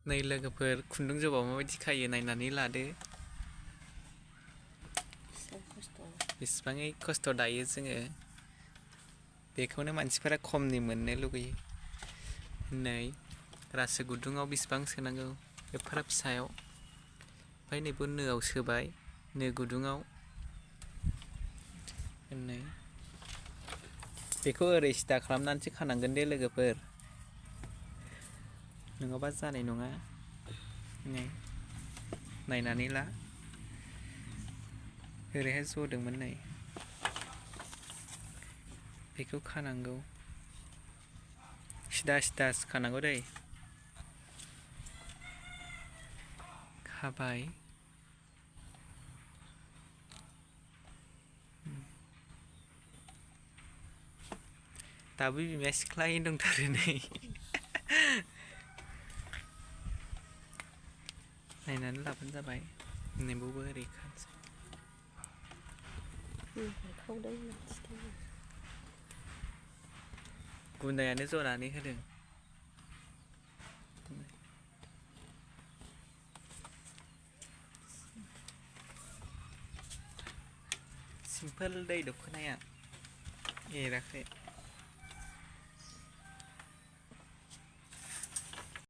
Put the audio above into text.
नै लोगोफोर खुन्दुं जबाव माबायदि खायो नायनानै लादो। बेसेबाङै खस्थ' दायो जोङो बेखौनो मानसिफोरा खमनि मोननो लुगैयो। नै रासो गुदुङाव बेसेबां सोनांगौ एफा फिसायाव ओमफ्राय नैबे नोआव सोबाय नो गुदुङाव नै बेखौ ओरै सिदा खालामनानैसो खानांगोन दे लोगोफोर नङाबा जानाय नङा। नै नायनानै ला ओरैहाय जदोंमोन नै बेखौ खानांगौ सिदा सिदासो खानांगौ दै खाबाय दाबो बिमाया सिख्लायैनो दंथारो नै नायनानै लाबानो जाबाय नोंबो ओरै खानोसै गुनायानो जनानै होदों। सिम्पोल दै दख'नाया एराखै